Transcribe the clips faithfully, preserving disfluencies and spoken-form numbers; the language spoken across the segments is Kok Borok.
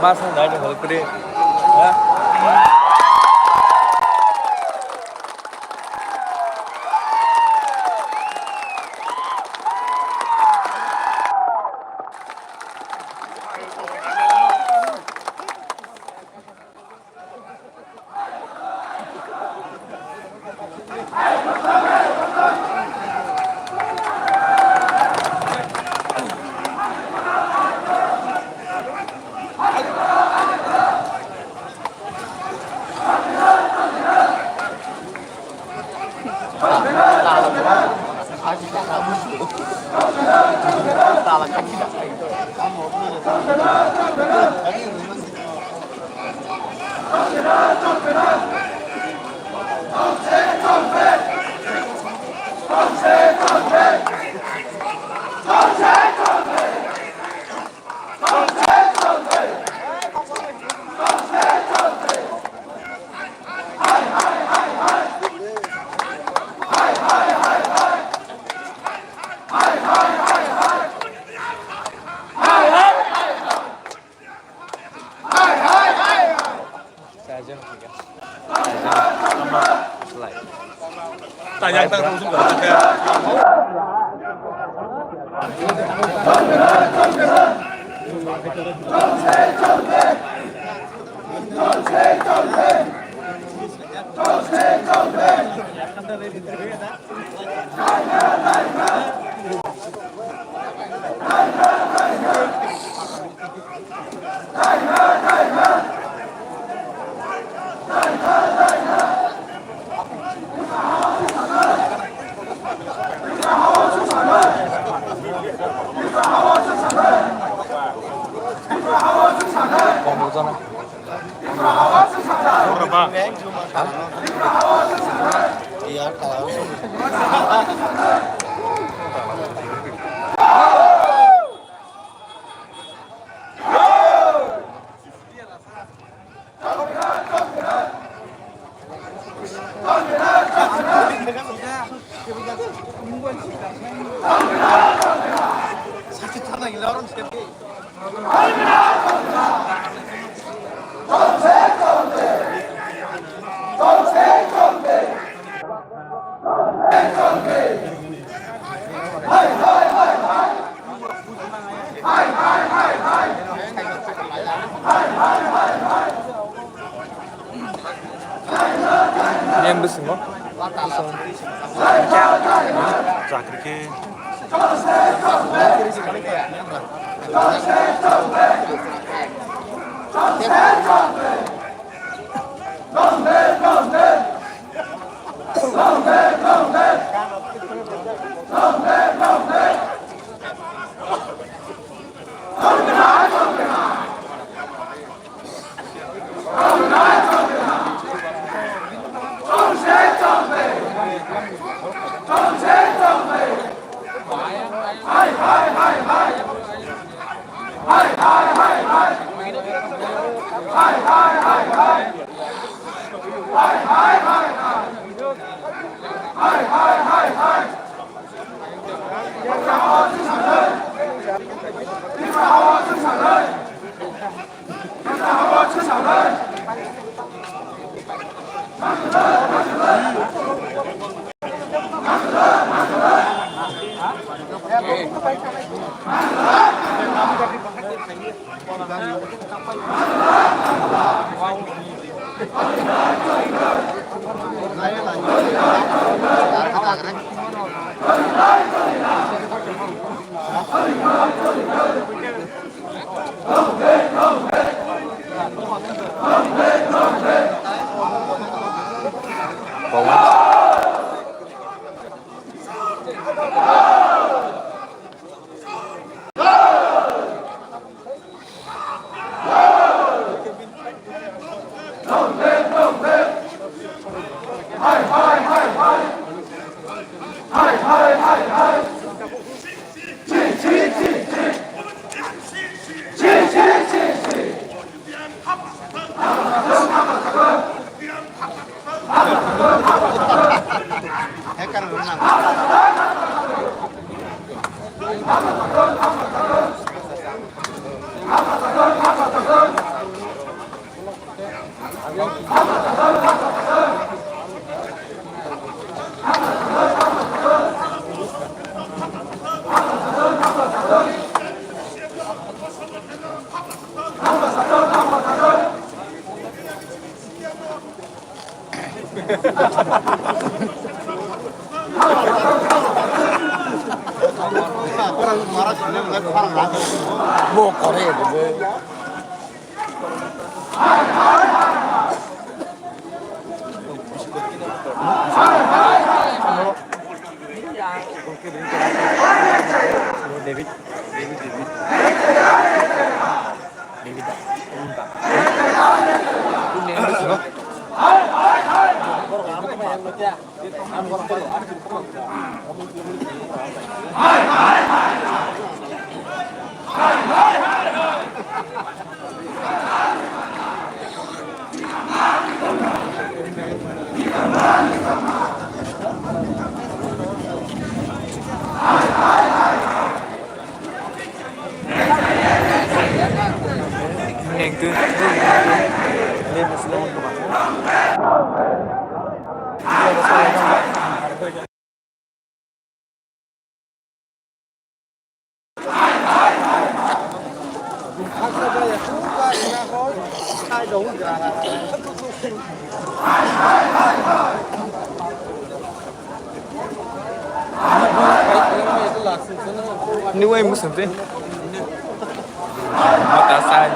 Masa nai ni hol kri. Niyam bisingo. Chakri khe. Ni wai musam te. Mata sai.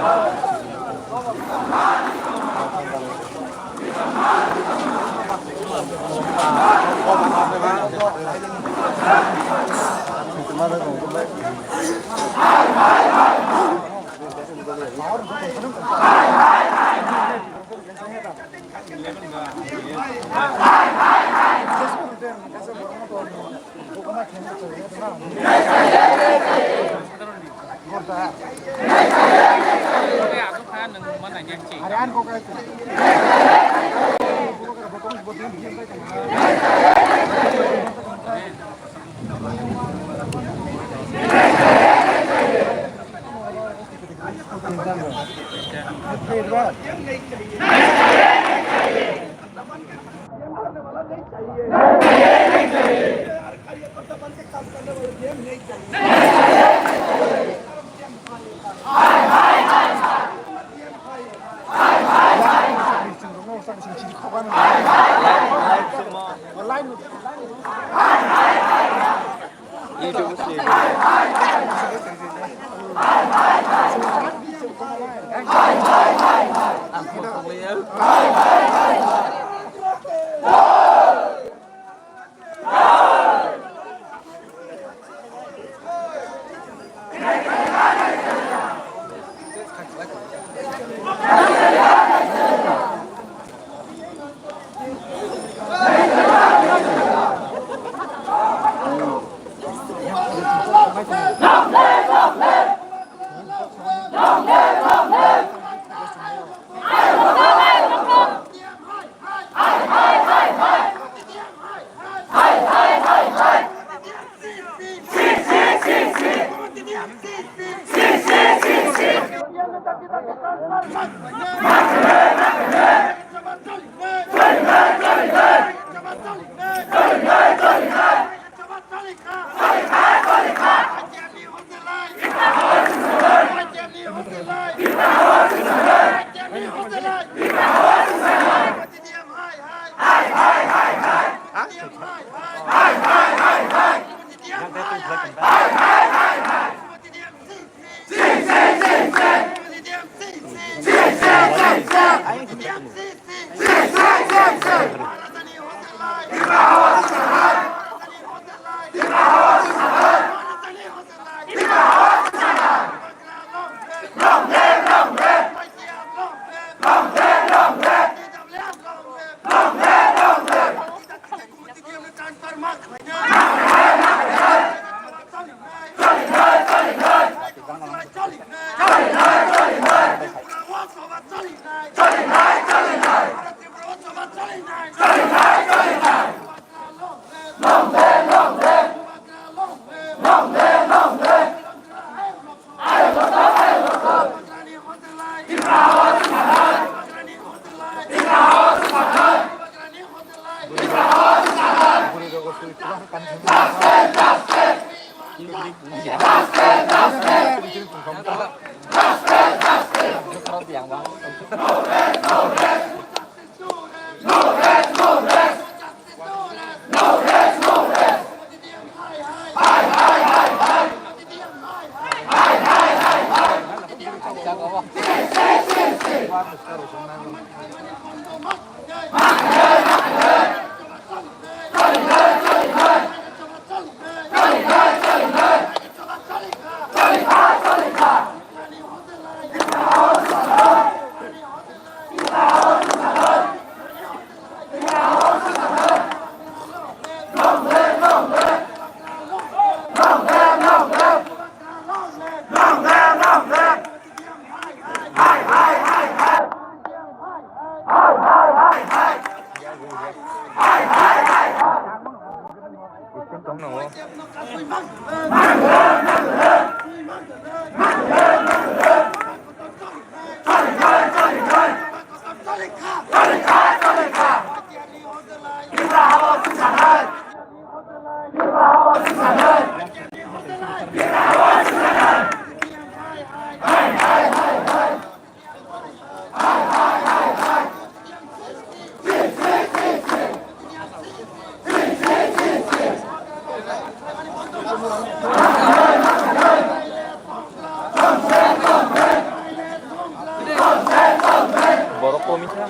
Borok komi kha.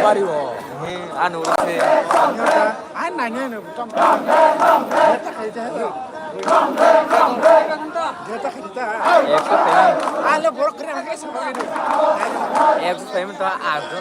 Bari o. He, ano se. Ai, nai, nai, nai, butam. Jeta khai, jeta. Jeta khai, jeta. Ekso payment. Alo, borok kre, kre, sama ini. Ekso payment to ajo.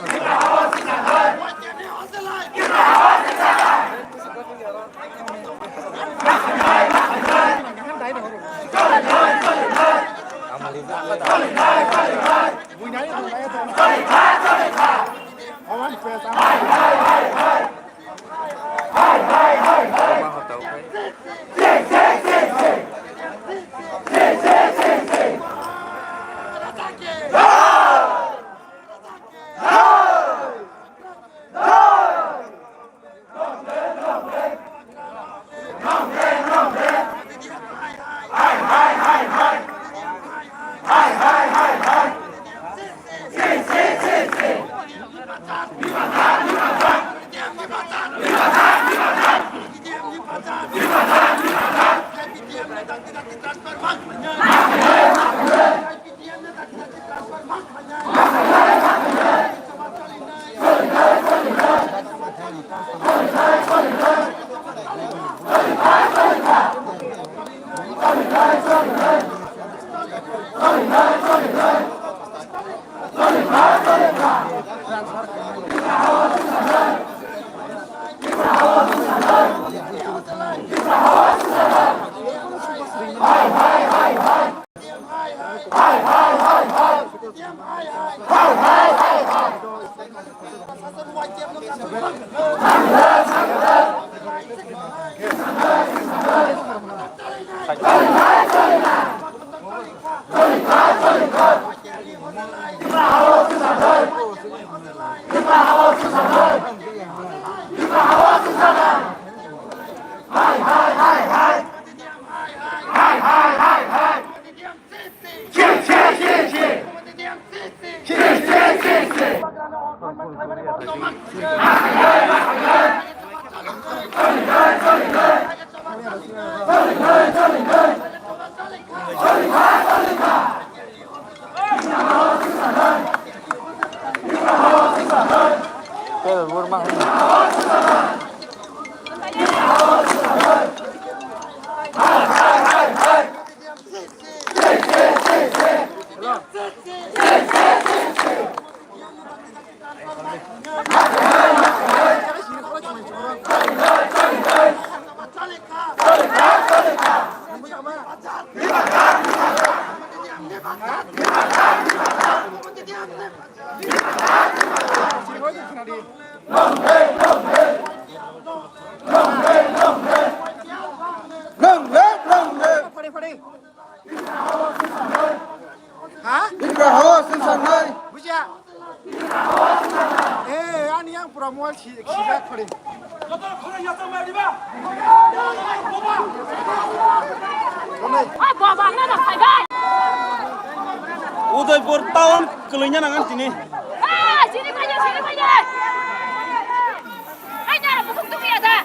Long live, long live. Long live, long live. Pare, pare. Ha? Tipra hawa swngcharnai. Bujiya. Eh, ani yang pura mobile si, sijak pare. Joto khorang yasang mai diba? Boba. Town kwlwina nangan tini. Ah, sini paja, sini paja. Hai, nara bukuk tuku ya da.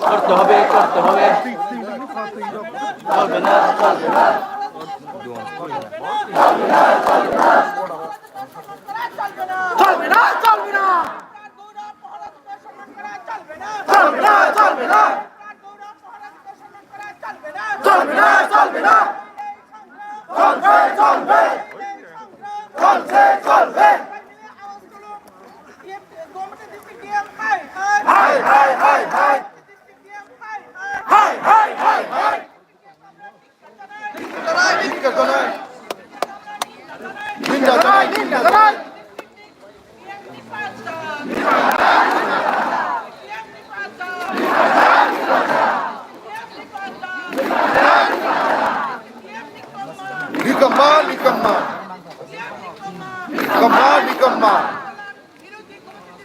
করতে হবে, করতে হবে। চলবে না, চলবে না। চলবে না, চলবে না। চলবে না, চলবে না। চলবে না, চলবে না। চলবে, চলবে। চলবে, চলবে। হায়, হায়, হায়, হায়।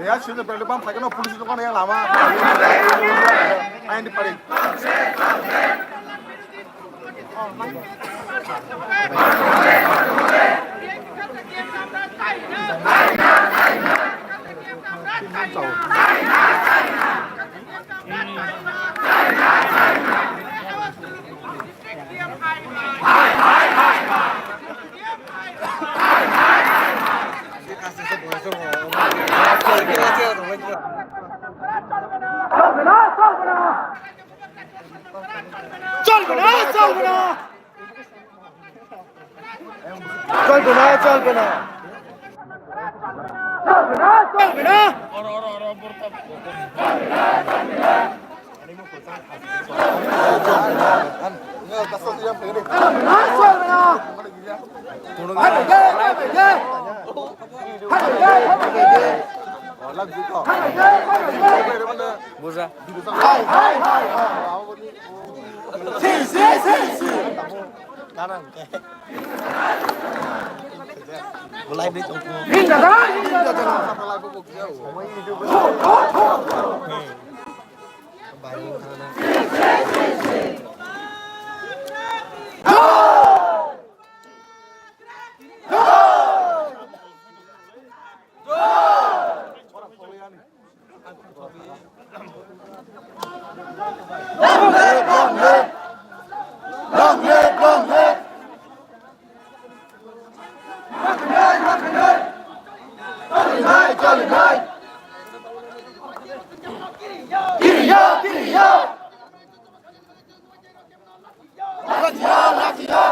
Ya, sini berdepan pakai no polisi tukang yang lama. Ayo di paling. চলবে না, চলবে না। চলবে না, চলবে না। চলবে না, চলবে না। চলবে না, চলবে না। বুঝা। Bulai beri tunggu. Hinda da, hinda da. Long live, long live. Choli bhai, choli bhai. Kiriya, kiriya. Lachiya, lachiya.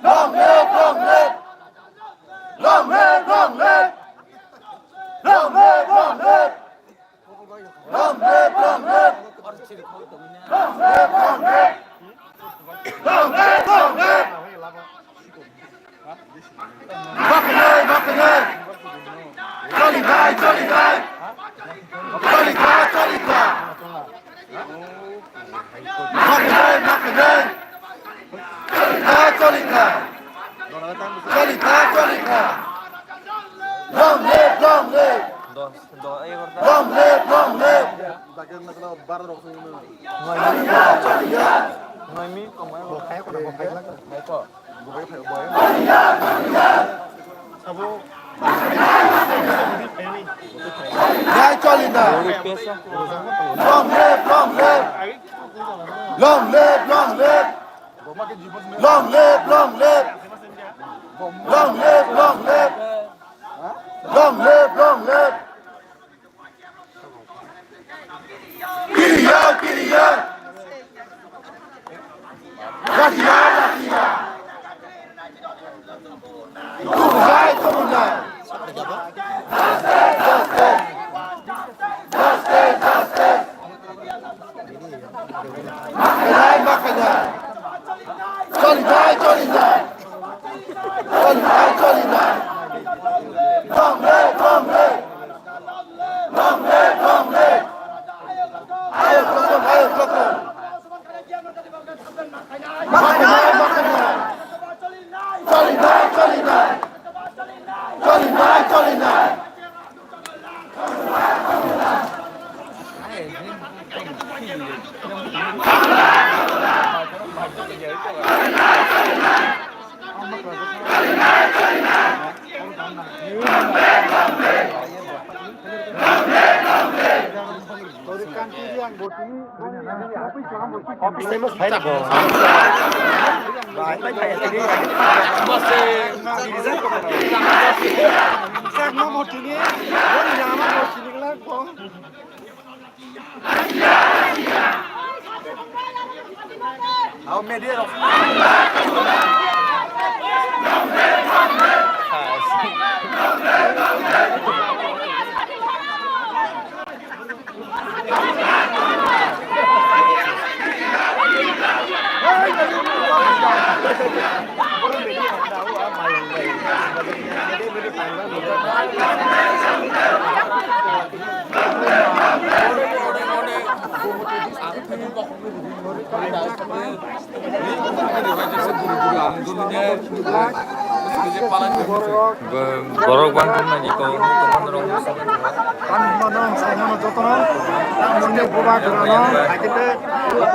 Long live, long live. Long live, long live. Long live, long live. Long live, long live. Long live, long live. Long live, long live. Makanai, makanai. Choli bhai, choli bhai. Choli bhai, choli bhai. Makanai, makanai. Choli bhai, choli bhai. Choli bhai, choli bhai. Long live, long live. Long live, long live. Nai choli na. Long live, long live. Long live, long live. Long live, long live. Long live, long live. Long live, long live. Kiriya, kiriya. Lachiya, lachiya. Tubuhai, tubuhai. Justice, justice. Justice, justice. Makhainai, makhainai. Cholinai, cholinai. Cholinai, cholinai. Long live, long live. Long live, long live. Ayuk lokong, ayuk lokong. Makhainai, makhainai. Cholinai, cholinai. Cholinai, cholinai. Hao media rok. Borok bangkha nai ko, ani hwnmano ang saimano jotono, tamoni bubagrano, haikhe tei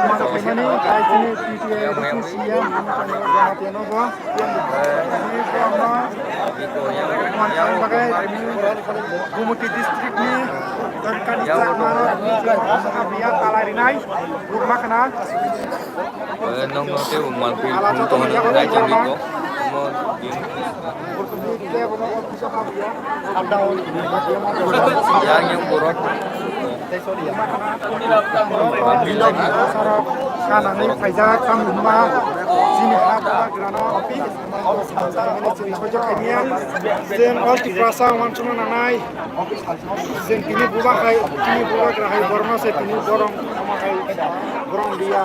mano phaimani, hai chini T T A C M, mano phaimani, jamatia no bo. Gumoti district ni Dorkani Chakma rok ni je Abriya Talarinai Rukma Khna. Nong no tei bo manphi phung tongo nai chang ko. Mo din. Yang yang borok. Kanani phaijak tamo hwnba chini ha grano. Chwng o Tiprasa uansukna nangnai. Chwng tini bubagra hai, tini bubagra hai borokno se tini borok, borok liya.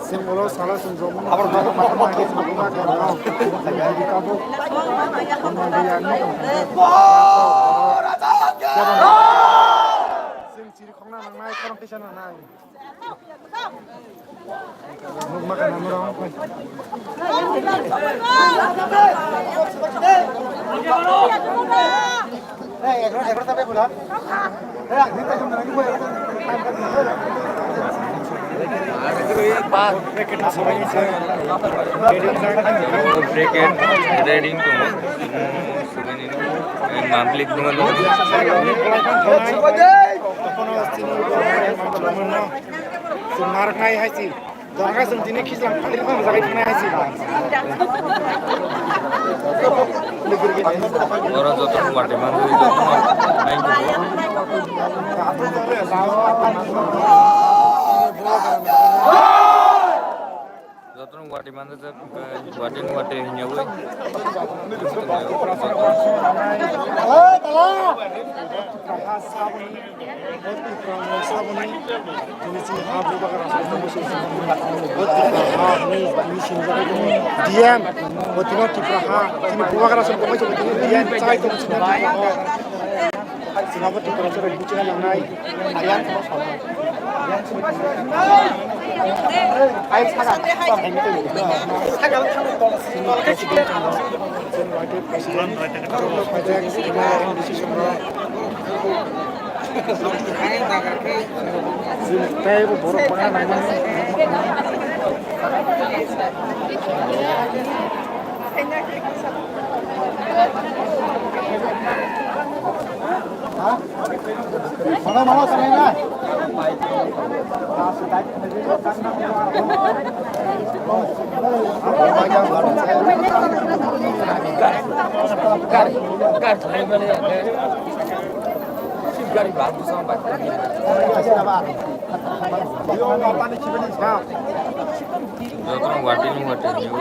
Chwng ulo sala chwng jomo. Chwng chiri khokna nangnai, khorang teisa nangnai. Bracket reading to. Monthly Chwng narwknai hai se. Jora khe chwng tini khichlang phalwi phano jagai thangnai hai se. Oro joto no watwi manwi joto no nai. Jotono watwi manjak, watwi watwi hinyawi. D M, botino Tipra ha, chini bubagra song komai song D M, chai tong sini. Singabo Tipra song buchina nangnai. Tei bo borok bana nangmani. Jotono wati nung wati nung.